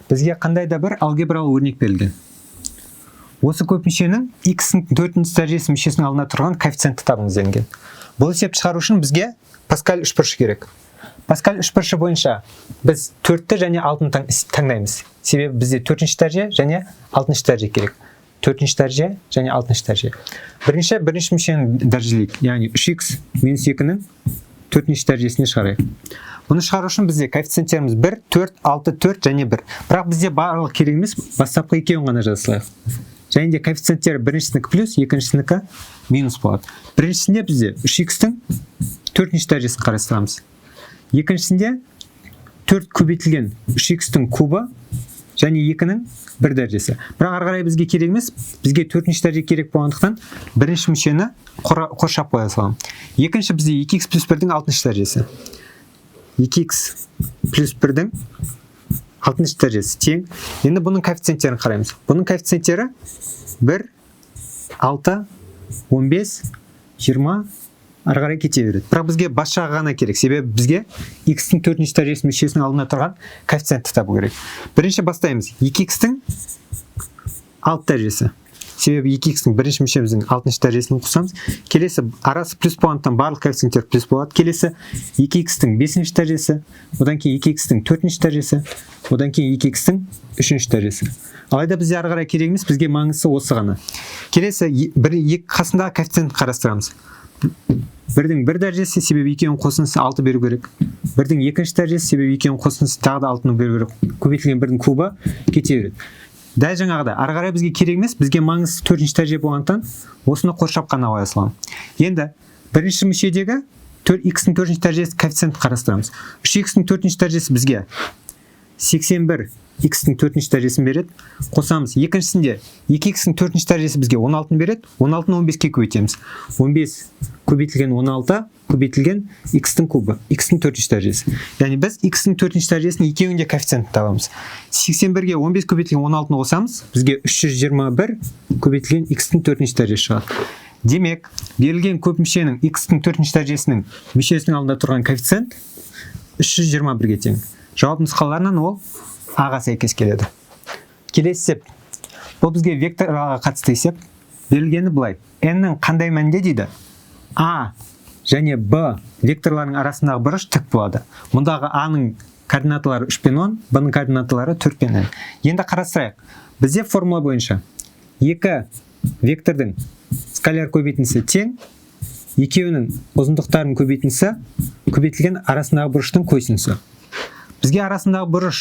Бізге қандай да бір алгебралық өрнек берілген. Осы көпмүшенің x-ің төртінші дәрежесі мүшесінің алдына тұрған коэффициентті табыңыз делінген. Бұл есепті шығару үшін бізге Паскаль үшбұрышы керек. Паскаль үшбұрышы бойынша біз төртті және алтыны таңдаймыз. Себебі бізде төртінші дәреже және алтыншы дәреже керек. Төртінші дәреже және алтыншы дәреже. Бірінші мүшені дәрежелейік. Яғни 3x минус 2-нің төртінші дәрежесіне шығарайық. Бұны шығару үшін бізде коэффициенттеріміз 1, 4, 6, 4 және 1. Бірақ бізде барлығы керек емес, бастапқы екеуін ғана жаза салайық. Және де коэффициенттері біріншісінікі плюс, екіншісінікі минус болады. Біріншісінде бізде 3x-тің төртінші дәрежесін қарастырамыз. Екіншісінде 4 көбейтілген 3x-тің кубы және 2-нің бір дәрежесі. Бірақ ары қарай бізге керек емес, бізге төртінші дәреже керек болғандықтан бірінші мүшені қоршап қоя саламын. Екінші бізде 2x плюс 1-дің алтыншы дәрежесі. 2x плюс 1-дің алтыншы дәрежесі тең. Енді бұның коэффициенттерін қараймыз. Бұның коэффициенттері 1, 6, 15, 20, ары қарай кете береді. Бірақ бізге бас жағы ғана керек, себебі бізге x-тің төртінші дәрежесі мүшесінің алдына тұрған коэффициентті табу керек. Бірінші бастаймыз. 2x-тің алты дәрежесі. Себебі 2x-тің бірінші мүшеміздің алтыншы дәрежесін қосамыз. Келесі арасы плюс болғандықтан барлық коэффициенттер плюс болады. Келесі 2x-тің бесінші дәрежесі, одан кейін 2x-тің төртінші дәрежесі, одан кейін 2x-тің үшінші дәрежесі. Алайда бізде ары қарай керек емес, бізге маңыздысы осы ғана. Келесі бір екі қасындағы коэффициентті қарастырамыз. Бірдің бір дәрежесі, себебі екеуінің қосындысы алты беру керек. Бірдің екінші дәрежесі, себебі екеуінің қосындысы тағы да алтыны беру керек. Көбейтілген бірдің кубы кете береді. Дәл жаңағыдай ары қарай бізге керек емес, бізге маңыздысы төртінші дәреже болғандықтан осыны қоршап қана қоя саламын. Енді бірінші мүшедегі x-тің төртінші дәрежесі коэффициентін қарастырамыз. 3x-тің төртінші дәрежесі бізге 81 x-тің төртінші дәрежесін береді. Қосамыз. Екіншісінде 2x-тің төртінші дәрежесі бізге 16-ны береді. 16-ны 15-ке көбейтеміз. 15 көбейтілген 16 көбейтілген x-тің кубы, x-тің төртінші дәрежесі. Яғни біз x-тің төртінші дәрежесінің екеуінің де коэффициентін табамыз. 81-ге 15 көбейтілген 16-ны қосамыз, бізге 321 көбейтілген x-тің төртінші дәрежесі шығады. Демек, берілген көпмүшенің x-тің төртінші дәрежесінің мүшесінің алдында тұрған коэффициент 321-ге тең. Жауап нұсқаларынан ол А-ға сәйкес келеді. Келесі есеп. Бұл бізге векторларға қатысты есеп. Берілгені былай. N-нің қандай мәнде дейді? А және Б векторларының арасындағы бұрыш тік болады. Мұндағы А-ның координаталары 3 пен 10, Б-ның координаталары 4 пен N. Енді қарастырайық. Бізде формула бойынша екі вектордың скаляр көбейтіндісі тең екеуінің ұзындықтарының көбейтіндісі көбейтілген арасындағы бұрыштың косинусы. Бізге арасындағы бұрыш,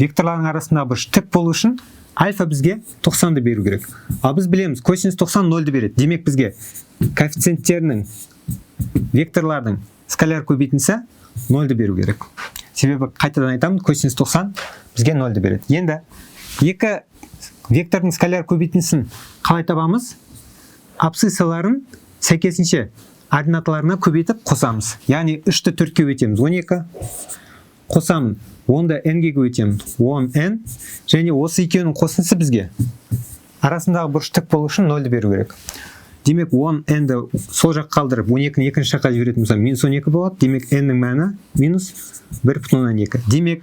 векторлардың арасындағы бұрыш тік болу үшін альфа бізге 90-ды беру керек. Ал біз білеміз, косинус 90 нөлді береді. Демек, бізге коэффициенттерінің, векторлардың скаляр көбейтіндісі нөлді беру керек. Себебі, қайтадан айтамын, косинус 90 бізге нөлді береді. Енді екі вектордың скаляр көбейтіндісін қалай табамыз? Абсциссаларын сәйкесінше ординаталарына көбейтіп қосамыз. Яғни 3-ті 4-ке көбейтеміз, 12. Қосамын, 10-ды n-ге көбейтемін, 10n. Және осы екеуінің қосындысы бізге арасындағы бұрыш тік болу үшін нөлді беру керек. Демек, 10n-ді сол жаққа қалдырып, 12-ні екінші жаққа жіберетін болсам, минус 12 болады. Демек, n-нің мәні минус 1,2. Демек,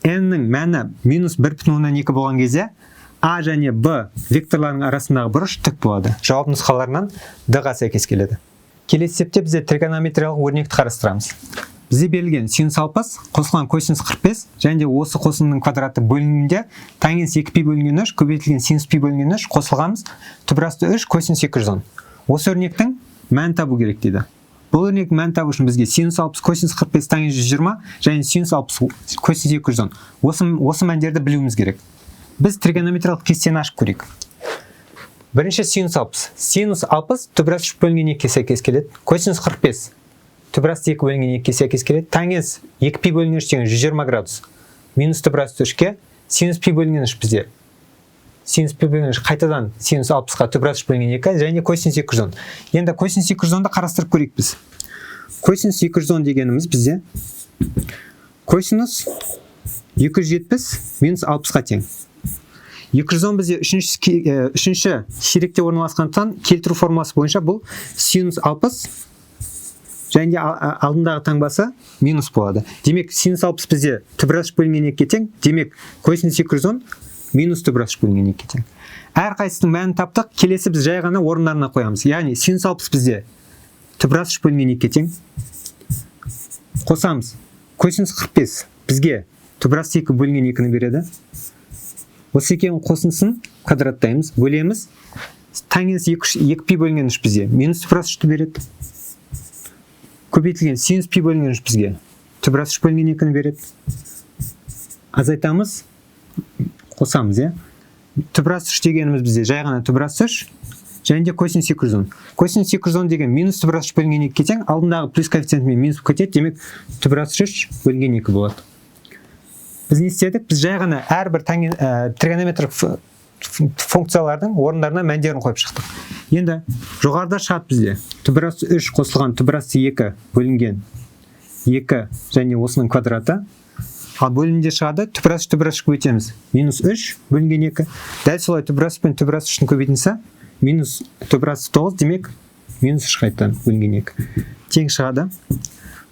n-нің мәні минус 1,2 болған кезде А және Б векторларының арасындағы бұрыш тік болады. Жауап нұсқаларынан D-ға сәйкес келеді. Келесі есепте бізде тригонометриялық өрнекті қарастырамыз. Бізде берілген синус 60 қосылған косинус 45 және де осы қосындының квадраты бөлінуінде тангенс 2 пи бөлінген 3 көбейтілген синус пи бөлінген 3 қосылғанымыз түбір асты 3 косинус 210. Осы өрнектің мәнін табу керек дейді. Бұл өрнектің мәнін табу үшін бізге синус 60, косинус 45, тангенс 120 және синус 60, косинус 210. Осы мәндерді білуіміз керек. Біз тригонометриялық кестені ашып көрейік. Бірінші синус 60. Синус 60 түбір асты 3 бөлінген 2-ге сәйкес келеді. Косинус 45 түбір асты 2 бөлінген 2-ге сәйкес келеді. Тангенс 2 пи бөлінген 3 деген 120 градус. Минус түбір асты 3-ке. Синус пи бөлінген 3 бізде. Синус пи бөлінген 3 қайтадан синус 60-қа түбір асты 3 бөлінген 2 және косинус 210. Енді косинус 210-ды қарастырып көрейік біз. Косинус 210 дегеніміз бізде косинус 270 минус 60-қа тең. 210 бізде үшінші ширекте орналасқандықтан, келтіру формуласы бойынша бұл синус 60 және де алдындағы таңбасы минус болады. Демек, синус 60 бізде түбір асты үш бөлінген екіге тең, демек, косинус 210 минус түбір асты үш бөлінген екіге тең. Әрқайсысының мәнін таптық, келесі біз жай ғана орындарына қоямыз. Яғни синус 60 бізде түбір асты үш бөлінген екіге тең. Қосамыз. Косинус 45 бізге түбір асты екі бөлінген екіні береді. Осы екеуінің қосындысын квадраттаймыз, бөлеміз. Тангенс екі пи бөлінген үш бізде минус түбір асты үшті береді. Көбейтілген синус пи бөлінген үш бізге түбір асты үш бөлінген екіні береді. Азайтамыз, қосамыз, иә. Түбір асты үш дегеніміз бізде жай ғана түбір асты үш, және де косинус 210. Косинус 210 деген минус түбір асты үш бөлінген екіге тең, алдындағы плюс коэффициентімен минус болып кетеді, демек түбір асты үш бөлінген екі болады. Біз не істедік? Біз жай ғана әрбір тригонометрлік функциялардың орындарына мәндерін қойып шықтық. Енді жоғарыда шығады бізде түбір асты үш қосылған түбір асты екі бөлінген екі және осының квадраты. Ал бөлімде шығады түбір асты үш, түбір асты үш көбейтеміз, минус үш бөлінген екі. Дәл солай түбір асты пен түбір асты үштің көбейтіндісі минус түбір асты тоғыз, демек минус үш қайтадан бөлінген екі тең шығады.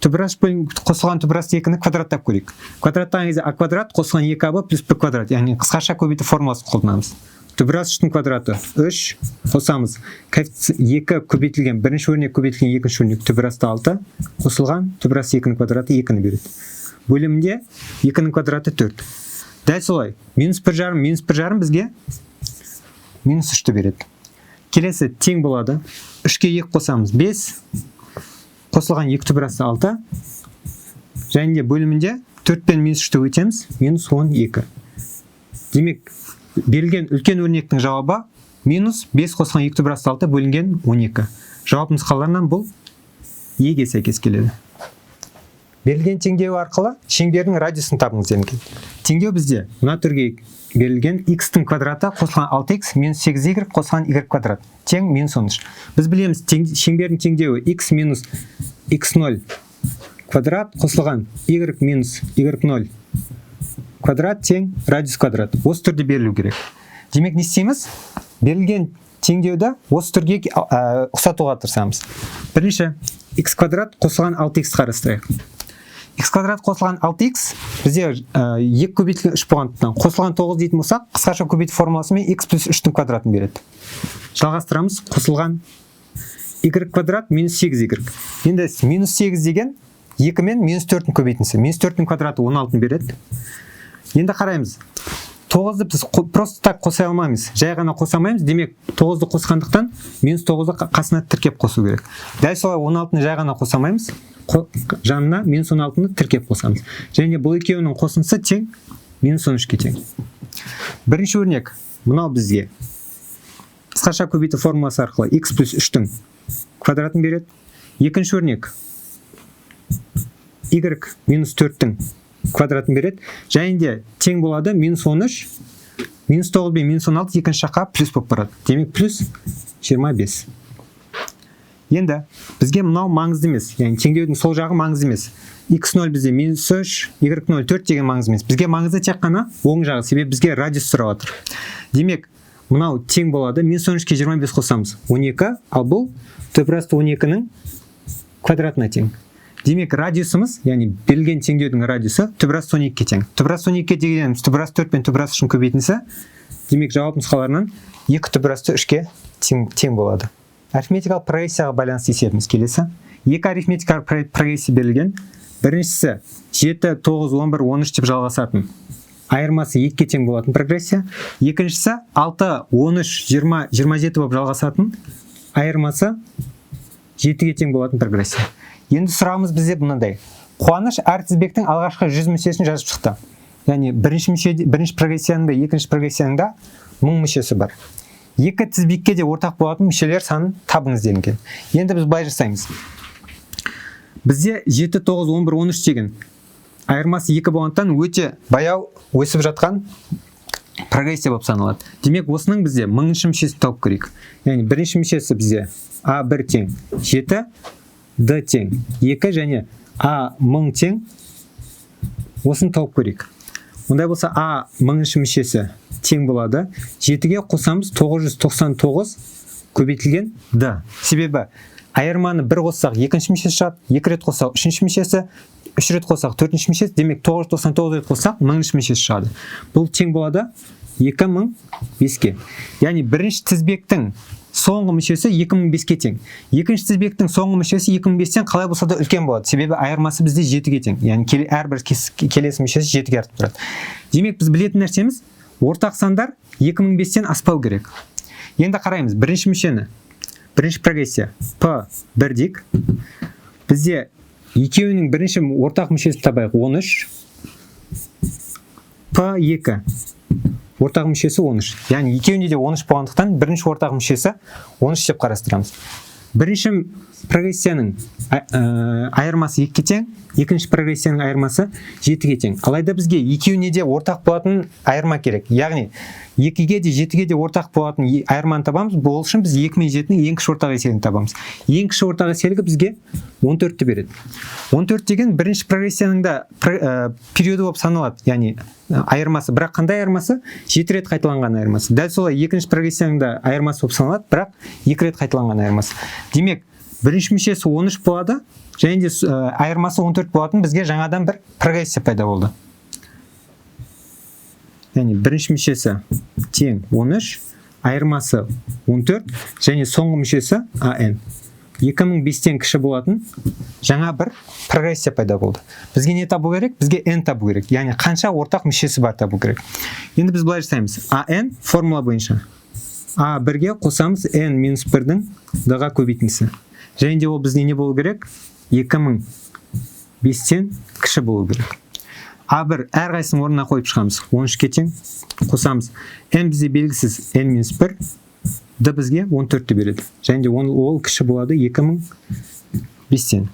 Түбір асты қосылған түбір асты екіні квадраттап көрейік. Квадраттаған кезде а квадрат қосылған екі аб плюс б квадрат, яғни қысқаша көбейту формуласын қолданамыз. Түбір асты үштің квадраты үш, қосамыз екі көбейтілген бірінші өрнек көбейтілген екінші өрнек түбір асты алты қосылған түбір асты екінің квадраты екіні береді. Бөлімінде екінің квадраты төрт. Дәл солай минус бір жарым минус бір жарым бізге минус үшті береді. Келесі тең болады. Үшке екі қосамыз, бес қосылған екі түбір асты алты және де бөлімінде төрт пен минус үшті өтеміз, минус 12. Демек, берілген үлкен өрнектің жауабы минус бес қосылған екі түбір асты алты бөлінген 12. Жауап нұсқаларынан бұл еге сәйкес келеді. Берілген теңдеу арқылы шеңбердің радиусын табыңыз делінген. Теңдеу бізде мына түрге берілген: x-тің квадраты қосылған 6x минус 8y қосылған y квадрат тең минус 13. Біз білеміз, шеңбердің теңдеуі x минус x0 квадрат қосылған y минус y0 квадрат тең радиус квадрат. Осы түрде берілу керек. Демек, не істейміз? Берілген теңдеуді осы түрге ұқсатуға тырысамыз. Бірінші x квадрат қосылған 6x қарастырайық. X квадрат қосылған 6x бізде 2 көбейтілген 3 болғандықтан, қосылған 9 дейтін болсақ, қысқаша көбейту формуласымен x плюс 3-тің квадратын береді. Жалғастырамыз. Қосылған y квадрат минус 8y. Енді минус 8 деген 2 мен минус 4-тің көбейтіндісі. Минус 4-тің квадраты 16 береді. Енді қараймыз. 9-ды біз просто так қоса алмаймыз. Жай ғана қоса алмаймыз. Демек, 9-ды қосқандықтан минус 9-ды қасына тіркеп қосу керек. Дәл солай 16-ны жай ғана қоса алмаймыз. Жанына минус 16-ны тіркеп қосамыз. Және бұл екеуінің қосындысы тең минус 13-ке тең. Бірінші өрнек мынау бізге қысқаша көбейту формуласы арқылы x плюс 3-тің квадратын береді. Екінші өрнек y минус 4-тің квадратын береді. Және де тең болады минус 13, минус 9 бен минус 16 екінші жаққа плюс болып барады. Демек, плюс 25. Енді бізге мынау маңызды емес. Яғни теңдеудің сол жағы маңызды емес. X0 бізде минус 3, y0 4 деген маңызды емес. Бізге маңызды тек қана оң жағы, себебі бізге радиус сұрап жатыр. Демек, мынау тең болады. Минус 13-ке 25 қосамыз, 12, ал бұл түбір асты 12-нің квадратына тең. Демек, радиусымыз, яғни берілген теңдеудің радиусы түбір асты 12-ге тең. Түбір асты 12 дегеніміз түбір асты 4 пен түбір асты 3-дің көбейтіндісі. Демек, жауап нұсқаларынан 2 түбір асты 3-ке тең болады. Арифметикалық прогрессияға байланысты есебіміз келесі. Екі арифметикалық прогрессия берілген. Біріншісі 7, 9, 11, 13 деп жалғасатын, айырмасы 2-ге тең болатын прогрессия. Екіншісі 6, 13, 20, 27 болып жалғасатын, айырмасы 7-ге тең болатын прогрессия. Енді сұрағымыз бізде мынандай. Қуаныш әр тізбектің алғашқы 100 мүшесін жазып шықты. Яғни бірінші мүше, бірінші прогрессияның да, екінші прогрессияның да 1000 мүшесі бар. Екі тізбекке де ортақ болатын мүшелер санын табыңыз делінген. Енді біз былай жасаймыз. Бізде 7, 9, 11, 13 деген айырмасы 2 болғандықтан, өте баяу өсіп жатқан прогрессия болып саналады. Демек, осының бізде мыңыншы мүшесін тауып көрейік. Яғни бірінші мүшесі бізде А1 тең 7, Д тең 2 және А мың тең, осыны тауып көрейік. Ондай болса, А мыңыншы мүшесі тең болады 7-ге қосамыз 999 көбейтілген Д. Себебі Айырманы бір қоссақ, екінші мүшесі шығады, екі рет қоссақ, үшінші мүшесі, үш рет қоссақ, төртінші мүшесі, демек 999 рет қоссақ, мыңыншы мүшесі шығады. Бұл тең болады 2005-ке. Яғни бірінші тізбектің соңғы мүшесі 2005-ке тең. Екінші тізбектің соңғы мүшесі 2005-тен қалай болса да үлкен болады. Себебі айырмасы бізде 7-ге тең. Яғни әрбір келесі мүшесі 7-ге артып тұрады. Демек, біз білетін нәрсеміз, ортақ сандар 2005-тен аспау керек. Енді қараймыз бірінші мүшені. Бірінші прогрессия P1 дейік. Бізде екеуінің бірінші ортақ мүшесін табайық, 13. P2 ортақ мүшесі 13. Яғни екеуінде де 13 болғандықтан бірінші ортақ мүшесі 13 деп қарастырамыз. Бірінші прогрессияның айырмасы 2-ге тең, екінші прогрессияның айырмасы 7-ге тең. Алайда бізге екеуіне де ортақ болатын айырма керек. Яғни 2-ге де 7-ге де ортақ болатын айырманы табамыз. Бұл үшін біз 2 мен 7-нің ең кіші ортақ еселігін табамыз. Ең кіші ортақ еселігі бізге 14-ті береді. 14 деген бірінші прогрессияның да периоды болып саналады. Яғни айырмасы, бірақ қандай айырмасы? 7 рет қайталанған айырмасы. Дәл солай екінші прогрессияның да айырмасы болып саналады, бірақ 2 рет қайталанған айырмасы. Демек, бірінші мүшесі 13 болады, және де айырмасы 14 болатын бізге жаңадан бір прогрессия пайда болды. Яғни бірінші мүшесі тең 13, айырмасы 14 және соңғы мүшесі АН 2005-тен кіші болатын жаңа бір прогрессия пайда болды. Бізге не табу керек? Бізге n табу керек. Яғни қанша ортақ мүшесі бар табу керек. Енді біз былай жасаймыз. АН формула бойынша А бірге қосамыз n минус 1-дің d-ға көбейтіндісі. Және де ол бізге не болу керек? 2005-тен кіші болу керек. А1 әрқайсының орнына қойып шығамыз. 13-ке тең қосамыз. N бізде белгісіз, n минус 1, d бізге 14-ті береді. Және де ол кіші болады 2005-тен.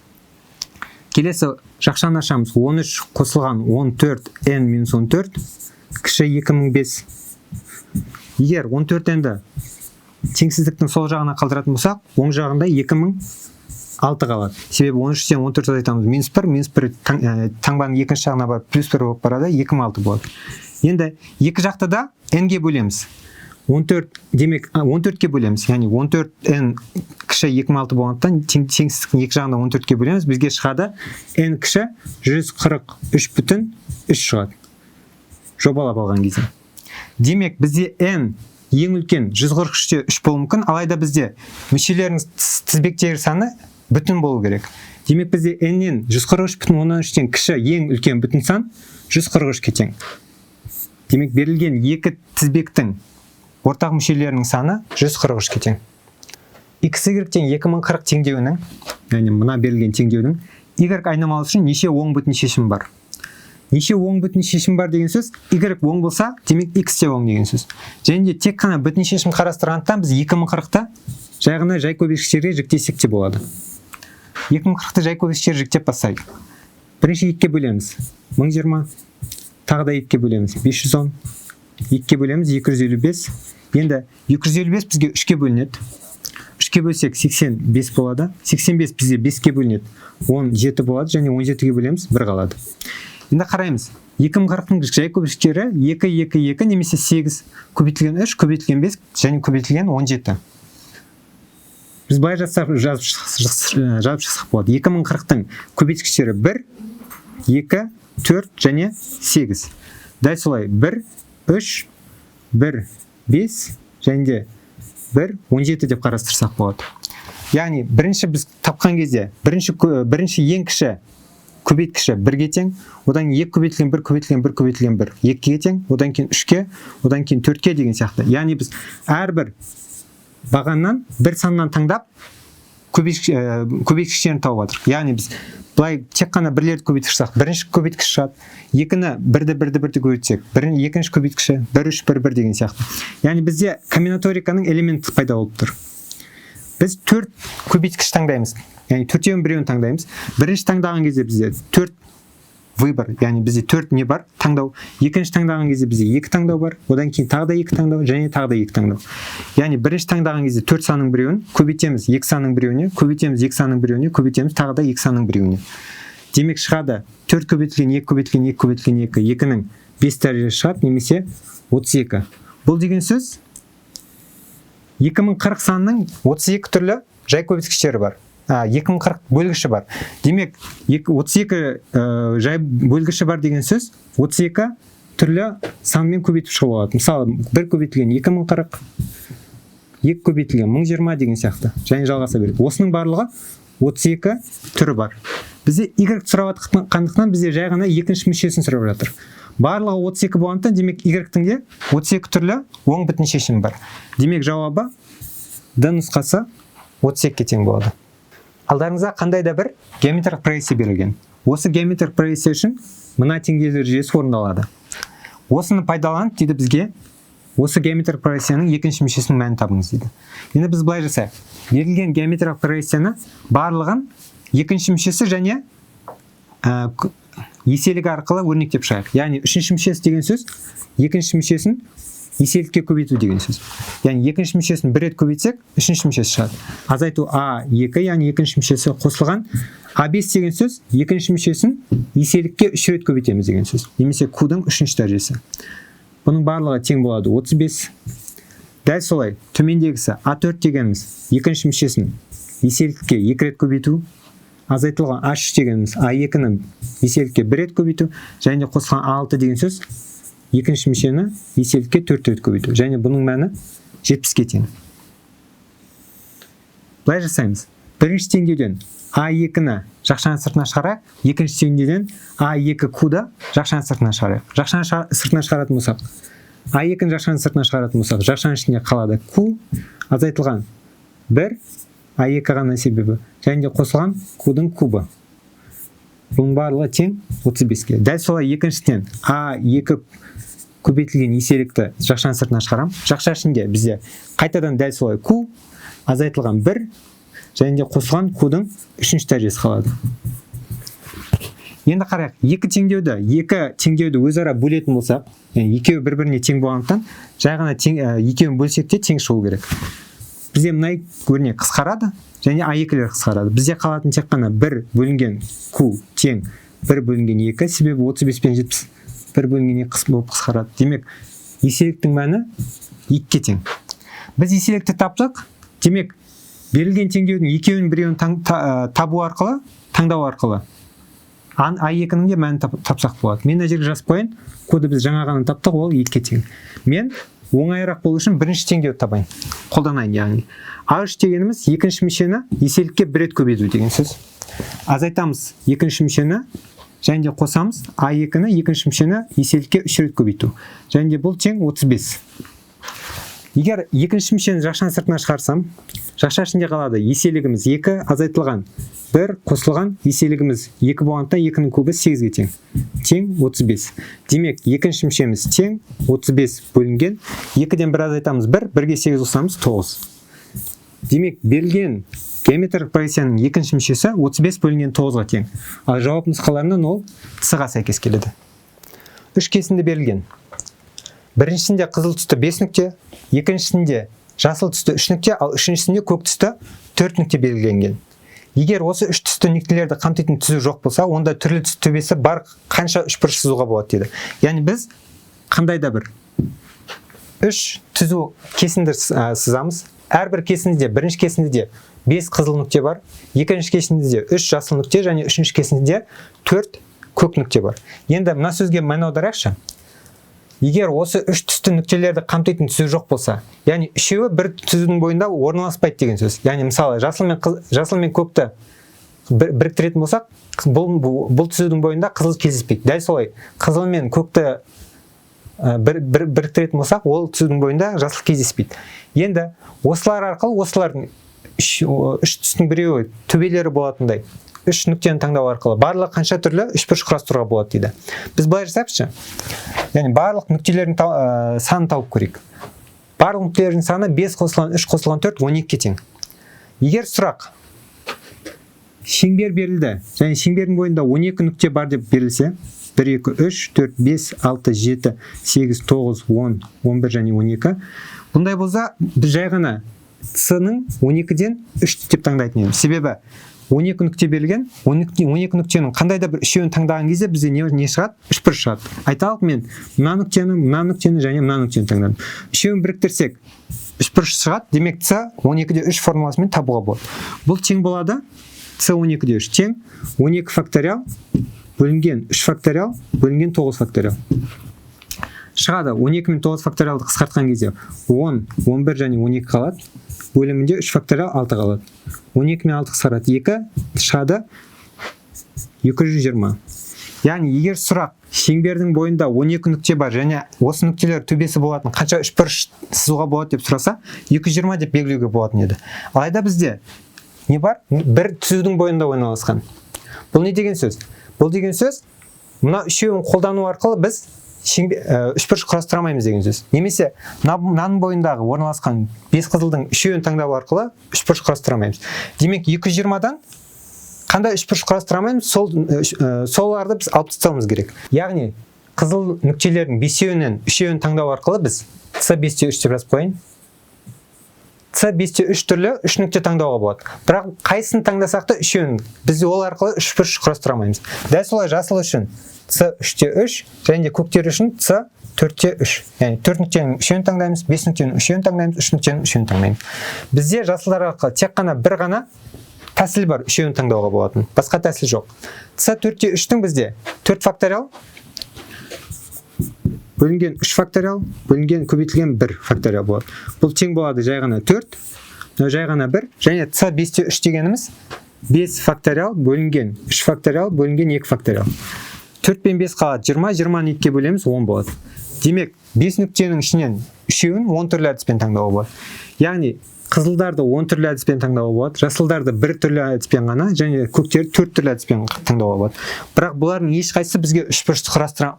Келесі жақшаны ашамыз. 13 қосылған 14 n минус 14 кіші 2005. Егер 14 n-ді теңсіздіктің сол жағына қалдыратын болсақ, оң жағында 2006 қалады. Себебі 13-тен 14 азайтамыз. Минус 1, минус 1 таңбаның екінші жағына барып плюс 1 болып барады, 2006 болады. Енді екі жақты да n-ге бөлеміз. 14, демек, 14-ке бөлеміз. Яғни 14 n кіші 2006 болғандықтан теңсіздіктің екі жағында 14-ке бөлеміз. Бізге шығады n кіші 143,3 шығады. Жобалап алған кезде. Демек, бізде n ең үлкен 143-те 3 болуы мүмкін, алайда бізде мүшелерінің тізбектегі саны бүтін болу керек. Демек, бізде n-нен 143,3-тен кіші ең үлкен бүтін сан 143-ке тең. Демек, берілген екі тізбектің ортақ мүшелерінің саны 143-ке тең. X y тең 2040 теңдеуінің, яғни мына берілген теңдеудің y айнымалысы үшін неше оң бүтін шешім бар? Неше оң бүтін шешім бар деген сөз, y оң болса, демек x те оң деген сөз. Және де тек қана бүтін шешім қарастырғандықтан біз 2040-та жай ғана жай көбейткіштерге жіктесек те болады. 2040-ты жай көбейткіштерге жіктеп бастайық. Бірінші екіге бөлеміз. 1020, тағы да екіге бөлеміз. 510, екіге бөлеміз 255. Енді 255 бізге 3-ке бөлінеді. 3-ке бөлсек 85 болады. 85 бізге 5-ке бөлінеді. 17 болады және 17-ге бөлеміз, 1 қалады. Енді қараймыз. 2040-тың жай көбейткіштері 2, 2, 2 немесе 8 көбейтілген 3, көбейтілген 5 және көбейтілген 17. Біз былай жазсақ, жазып шықсақ болады. 2040-тың көбейткіштері 1, 2, 4 және 8. Дәл солай 1, 3, 1, 5 және де 1, 17 деп қарастырсақ болады. Яғни бірінші біз тапқан кезде бірінші ең кіші көбейткіші 1-ге тең, одан кейін 2 көбейтілген 1 көбейтілген 1 көбейтілген 1 2-ге тең, одан кейін 3-ке, одан кейін 4-ке деген сияқты. Яғни біз әрбір бағаннан бір саннан таңдап көбейткіштерін тауып жатырмық. Яғни біз былай тек қана бірлерді көбейтіп шықсақ, бірінші көбейткіш шығады, екіні бірді, бірді, бірді көбейтсек, екінші көбейткіші бір, үш, бір, бір деген сияқты. Яғни бізде комбинаториканың элементі пайда болып тұр. Біз төрт көбейткіш таңдаймыз, яғни төртеуін біреуін таңдаймыз. Бірінші таңдаған кезде бізде төрт выбор, яғни бізде төрт не бар таңдау. Екінші таңдаған кезде бізде екі таңдау бар, одан кейін тағы да екі таңдау және тағы да екі таңдау. Яғни бірінші таңдаған кезде төрт санның біреуін көбейтеміз екі санның біреуіне, көбейтеміз екі санның біреуіне, көбейтеміз тағы да екі санның біреуіне. Демек, шығады төрт көбейтілген екі көбейтілген екі көбейтілген екі, екінің бес дәрежесі шығады немесе 32. Бұл деген сөз 2040 санының 32 түрлі жай көбейткіштері бар. 2040 бөлгіші бар. Демек, 32 жай бөлгіші бар деген сөз 32 түрлі санмен көбейтіп шығуға болады. Мысалы, 1 көбейтілген 2040, 2 көбейтілген 1020 деген сияқты және жалғаса береді. Осының барлығы 32 түрі бар. Бізде y сұрап жатқандықтан, бізде жай ғана екінші мүшесін сұрап жатыр. Барлығы 32 болғандықтан, демек, y-тің де 32 түрлі оң бүтін шешімі бар. Демек, жауабы D нұсқасы 32-ге тең болады. Алдарыңызда қандай да бір геометриялық прогрессия берілген. Осы геометриялық прогрессия үшін мына теңдеулер жүйесі орындалады. Осыны пайдаланып, дейді, бізге осы геометриялық прогрессияның екінші мүшесінің мәнін табыңыз дейді. Енді біз былай жасайық. Берілген геометриялық прогрессияны барлығын екінші мүшесі және еселігі арқылы өрнектеп шығайық. Яғни үшінші мүшесі деген сөз екінші мүшесін еселікке көбейту деген сөз. Яғни екінші мүшесін бір рет көбейтсек, үшінші мүшесі шығады. Азайту А2, яғни екінші мүшесі, қосылған А5 деген сөз екінші мүшесін еселікке үш рет көбейтеміз деген сөз. Немесе Q-дың үшінші дәрежесі. Бұның барлығы тең болады 35. Дәл солай төмендегісі А4 дегеніміз екінші мүшесін еселікке екі рет көбейту, азайтылған А3 дегеніміз А2-ні еселікке бір рет көбейту және де қосылған А6 деген сөз екінші мүшені еселікке төрт рет көбейту және бұның мәні 70-ке тең. Былай жасаймыз. Бірінші теңдеуден А2-ні жақшаның сыртына шығарайық, екінші теңдеуден А2 Q-ды жақшаның сыртына шығарайық. Жақшаның сыртына шығаратын болсақ, А2-ні жақшаның сыртына шығаратын болсақ, жақшаның ішінде қалады Q азайтылған 1 А2 ғана себебі және де қосылған Q-дың кубы. Бұның барлығы тең 35-ке. Дәл солай екіншіден А2 көбейтілген еселікті жақшаның сыртына шығарамын. Жақша ішінде бізде қайтадан дәл солай Q азайтылған 1 және де қосылған Q-дың үшінші дәрежесі қалады. Енді қарайық, екі теңдеуді өзара бөлетін болсақ, яғни екеуі бір біріне тең болғандықтан, жай ғана тең, екеуін бөлсек те, тең шығу керек. Бізде мына өрнек қысқарады және А2-лер қысқарады. Бізде қалатын тек қана 1 бөлінген Q тең 1 бөлінген 2, себебі 35 пен 70 1 бөлінген 2 болып қысқарады. Демек, еселіктің мәні 2-ге тең. Біз еселікті таптық. Демек, берілген теңдеудің екеуінің біреуін табу арқылы, таңдау арқылы А2-нің де мәнін тапсақ болады. Мен мына жерге жазып қояйын. Q-ды біз жаңа ғана таптық, ол 2-ге тең. Мен оңайырақ болу үшін бірінші теңдеуді табайын. Қолданайын, яғни. А3 дегеніміз екінші мүшені еселікке бір рет көбейту деген сөз. Азайтамыз екінші мүшені және де қосамыз А2-ні екінші мүшені еселікке үш рет көбейту. Және де бұл тең 35. Егер екінші мүшені жақшаның сыртына шығарсам, жақша ішінде қалады еселігіміз 2 азайтылған 1 қосылған еселігіміз 2 болғандықтан, 2-нің кубы 8-ге тең. Тең 35. Демек, екінші мүшеміз тең 35 бөлінген 2-ден 1 азайтамыз 1, 1-ге 8 қосамыз 9. Демек, берілген геометриялық прогрессияның екінші мүшесі 35 бөлінген 9-ға тең. Ал жауап нұсқаларынан ол С-ға сәйкес келеді. Үш кесінді берілген. Біріншісінде қызыл түсті 5 нүкте, екіншісінде жасыл түсті 3 нүкте, ал үшіншісінде көк түсті 4 нүкте белгіленген. Егер осы үш түсті нүктелерді қамтитын түзу жоқ болса, онда түрлі түс төбесі бар қанша үшбұрыш сызуға болады дейді. Яғни біз қандай да бір үш түзу кесінді сызамыз. Әрбір кесіндіде, бірінші кесіндіде 5 қызыл нүкте бар, екінші кесіндіде 3 жасыл нүкте және үшінші кесіндіде 4 көк нүкте бар. Енді мына сөзге мән аударайықшы. Егер осы үш түсті нүктелерді қамтитын түзу жоқ болса, яғни үшеуі бір түзудің бойында орналаспайды деген сөз. Яғни мысалы, жасыл мен көкті біріктіретін болсақ, бұл түзудің бойында қызыл кездеспейді. Дәл солай қызыл мен көкті біріктіретін болсақ, ол түзудің бойында жасыл кездеспейді. Енді осылар арқылы осылардың үш түстің біреуі төбелері болатындай үш нүктені таңдау арқылы барлығы қанша түрлі үшбұрыш құрастыруға болады дейді. Біз былай жасайықшы. Яғни барлық нүктелердің санын тауып көрейік. Барлық нүктелердің саны 5 қосылған 3 қосылған 4 12-ге тең. Егер сұрақ шеңбер берілді және шеңбердің бойында 12 нүкте бар деп берілсе, 1, 2, 3, 4, 5, 6, 7, 8, 9, 10, 11 және 12. Бұндай болса, біз жай ғана С-ның 12-ден 3 деп таңдайтын едім. Себебі 12 нүкте берілген. 12 нүктенің қандай да бір үшеуін таңдаған кезде бізде не шығады? Үшбұрыш шығады. Айталық, мен мына нүктені, мына нүктені және мына нүктені таңдадым. Үшеуін біріктірсек, үшбұрыш шығады. Демек, С 12-де 3 формуласымен табуға болады. Бұл тең болады. С 12-де 3 тең 12 факториал бөлінген 3 факториал бөлінген 9 факториал. Шығады 12 мен 9 факториалды қысқартқан кезде 10, 11 және 12 қалады. Бөлімінде 3 факториал 6 қалады. 12 мен 6 қысқарады, 2 шығады, 220. Яғни егер сұрақ шеңбердің бойында 12 нүкте бар және осы нүктелер төбесі болатын қанша үшбұрыш сызуға болады деп сұраса, 220 деп белгілеуге болатын еді. Алайда бізде не бар? Бір түзудің бойында орналасқан. Бұл не деген сөз? Бұл деген сөз, мына үшеуін қолдану арқылы біз үшбұрыш құрастыра алмаймыз деген сөз. Немесе мынаның бойындағы орналасқан бес қызылдың үшеуін таңдау арқылы үшбұрыш құрастыра алмаймыз. Демек, 220-дан қандай үшбұрыш құрастыра алмаймыз, соларды біз алып тастауымыз керек. Яғни қызыл нүктелердің бесеуінен үшеуін таңдау арқылы біз С бесте үш деп жазып қояйын. С бесте үш түрлі үш нүкте таңдауға болады. Бірақ қайсысын таңдасақ та, үшеуін біз ол арқылы үшбұрыш құрастыра алмаймыз. Дәл солай жасыл үшін С үште үш және де көктер үшін С төртте үш. Яғни төрт нүктенің үшеуін таңдаймыз, бес нүктенің үшеуін таңдаймыз, үш нүктенің үшеуін таңдаймыз. Бізде жасылдар арқылы тек қана бір ғана тәсіл бар үшеуін таңдауға болатын. Басқа тәсіл жоқ. С төртте үштің бізде 4 факториал бөлінген 3 факториал бөлінген көбейтілген 1 факториал болады. Бұл тең болады жай ғана 4, мынау жай ғана 1, және С бесте үш дегеніміз 5 факториал бөлінген 3 факториал бөлінген 2 факториал. 4 пен 5 қалады 20, 20-ны 2-ге бөлеміз, 10 болады. Демек, 5 нүктенің ішінен үшеуін 10 түрлі әдіспен таңдауға болады. Яғни қызылдарды 10 түрлі әдіспен таңдауға болады, жасылдарды бір түрлі әдіспен ғана және көктерді 4 түрлі әдіспен таңдауға болады. Бірақ бұлардың ешқайсысы бізге үшбұрышты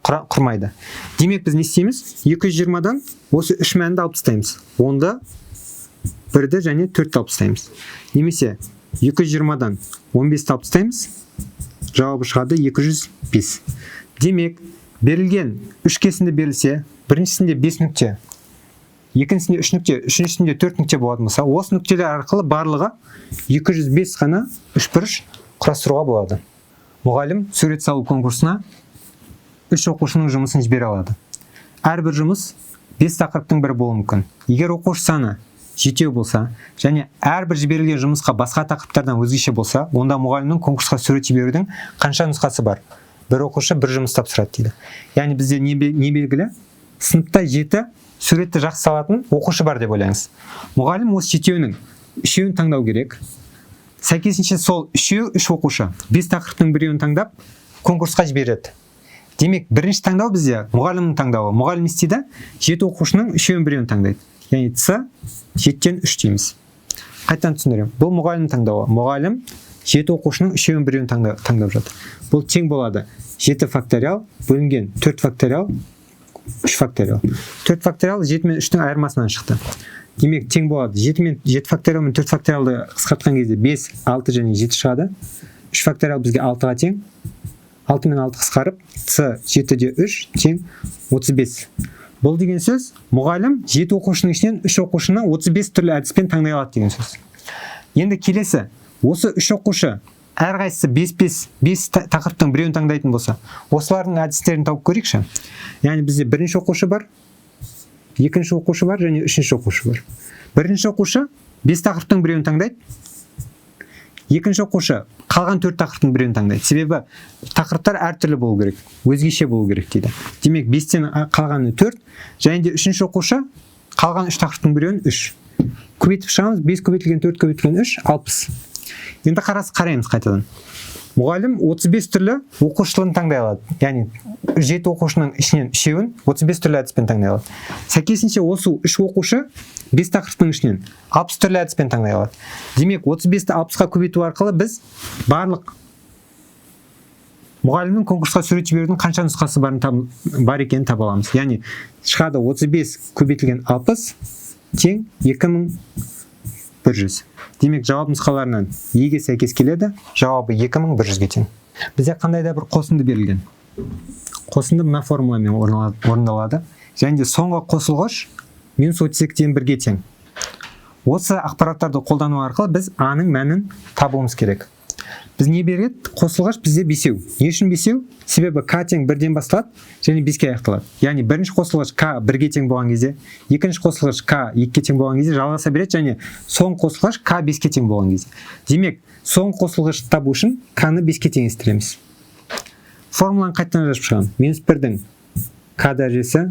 құрмайды. Демек, біз не істейміз? 220-дан осы үш мәнді алып тастаймыз. 10-ды, 1-ді және 4-ті алып тастаймыз. Немесе 220-дан 15-ті алып тастаймыз. Жауабы шығады 205. Демек, берілген үш кесінді берілсе, біріншісінде 5 нүкте, екіншісінде 3 нүкте, үшіншісінде 4 нүкте болатын болса, осы нүктелер арқылы барлығы 205 қана үшбұрыш құрастыруға болады. Мұғалім сурет салу конкурсына үш оқушының жұмысын жібере алады. Әрбір жұмыс 5 тақырыптың бірі болуы мүмкін. Егер оқушы саны жетеу болса және әрбір жіберілген жұмысқа басқа тақырыптардан өзгеше болса, онда мұғалімнің конкурсқа сурет жіберудің қанша нұсқасы бар? Бір оқушы бір жұмыс тапсырады дейді. Яғни бізде не белгілі? Сыныпта 7 суретті жақсы салатын оқушы бар деп ойлаңыз. Мұғалім осы жетеуінің үшеуін таңдау керек. Сәйкесінше сол үшеу, үш оқушы 5 тақырыптың біреуін таңдап конкурсқа жібереді. Демек, бірінші таңдау бізде мұғалімнің таңдауы. Мұғалім не істейді? 7 оқушының үшеуін біреуін таңдайды. Яғни С жетіден үш дейміз. Қайтадан түсіндіремін. Бұл мұғалімнің таңдауы. Мұғалім 7 оқушының үшеуін біреуін таңдап жатыр. Бұл тең болады 7 факториал бөлінген 4 факториал 3 факториал. 4 факториал 7 мен 3-тің айырмасынан шықты. Демек, тең болады 7 мен 7 факториал мен 4 факториалды қысқартқан кезде 5, 6 және 7 шығады. 3 факториал бізге 6-ға тең. 6 мен 6 қысқарып, С 7-де 3 тең 35. Бұл деген сөз, мұғалім 7 оқушының ішінен 3 оқушыны 35 түрлі әдіспен таңдай алады деген сөз. Енді келесі, осы 3 оқушы әрқайсысы 5-5, 5 тақырыптың біреуін таңдайтын болса, осылардың әдістерін тауып көрейікші. Яғни бізде бірінші оқушы бар, екінші оқушы бар және үшінші оқушы бар. Бірінші оқушы 5 тақырыптың біреуін таңдайды, екінші оқушы қалған 4 тақырыптың біреуін таңдайды. Себебі тақырыптар әртүрлі болу керек, өзгеше болу керек дейді. Демек, 5-тен қалғаны 4, және де үшінші оқушы қалған 3 тақырыптың біреуін 3. Көбейтіп шығамыз, 5 көбейтілген 4 көбейтілген 3, 60. Енді қараймыз қайтадан. Мұғалім 35 түрлі оқушыларын таңдай алады. Яғни 7 оқушының ішінен үшеуін 35 түрлі әдіспен таңдай алады. Сәйкесінше осы 3 оқушы 5 тақырыптың ішінен 60 түрлі әдіспен таңдай алады. Демек, 35-ті 60-қа көбейту арқылы біз барлық мұғалімнің конкурсқа сурет жіберудің қанша нұсқасы бар екенін таба аламыз. Яғни шығады 35 көбейтілген 60 тең 2100. Демек, жауап нұсқаларынан еге сәйкес келеді, жауабы 2100-ге тең. Бізде қандай да бір қосынды берілген. Қосынды мына формуламен орындалады. Және де соңғы қосылғыш минус отыз екіден бірге тең. Осы ақпараттарды қолдану арқылы біз А-ның мәнін табуымыз керек. Біз не береді? Қосылғыш бізде бесеу. Не үшін бесеу? Себебі к тең бірден басталады және беске аяқталады. Яғни бірінші қосылғыш к бірге тең болған кезде, екінші қосылғыш к екіге тең болған кезде жалғаса береді, және соңғы қосылғыш к беске тең болған кезде. Демек, соңғы қосылғышты табу үшін к-ны беске теңестіреміз. Формуланы қайтадан жазып шығамын. Минус бірдің к дәрежесі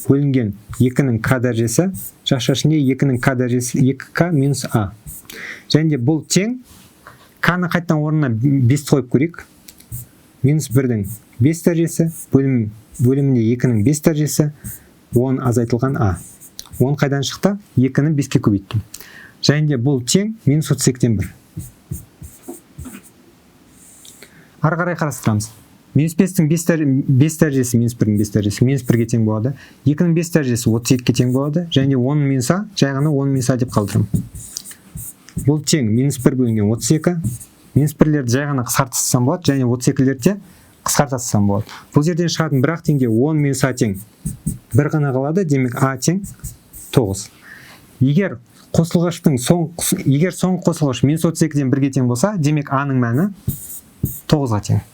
бөлінген екінің к дәрежесі жақша ішінде екінің к дәрежесі екі к минус а. Және де бұл тең к-ны қайтадан орнына бесті қойып көрейік. Минус бірдің бес дәрежесі бөлімінде екінің бес дәрежесі 10 азайтылған а. 10 қайдан шықты? Екіні беске көбейттім. Және де бұл тең минус отыз екіден бір. Ары қарай қарастырамыз. Минус бестің бес дәрежесі минус бірдің бес дәрежесі минус бірге тең болады. Екінің бес дәрежесі отыз екіге тең болады. Және де он минус а, жай ғана он минус а деп қалдырамын. Бұл тең минус бір бөлінген отыз екі. Минус бірлерді жай ғана қысқарта тастасам болады, және отыз екілерді де қысқарта тастасам болады. Бұл жерден шығатын бір ақ теңде он минус а тең бір ғана қалады, демек а тең тоғыз. Егер қосылғыштың соң, егер соңғы қосылғыш минус отыз екіден бірге тең болса, демек а-ның мәні тоғызға тең.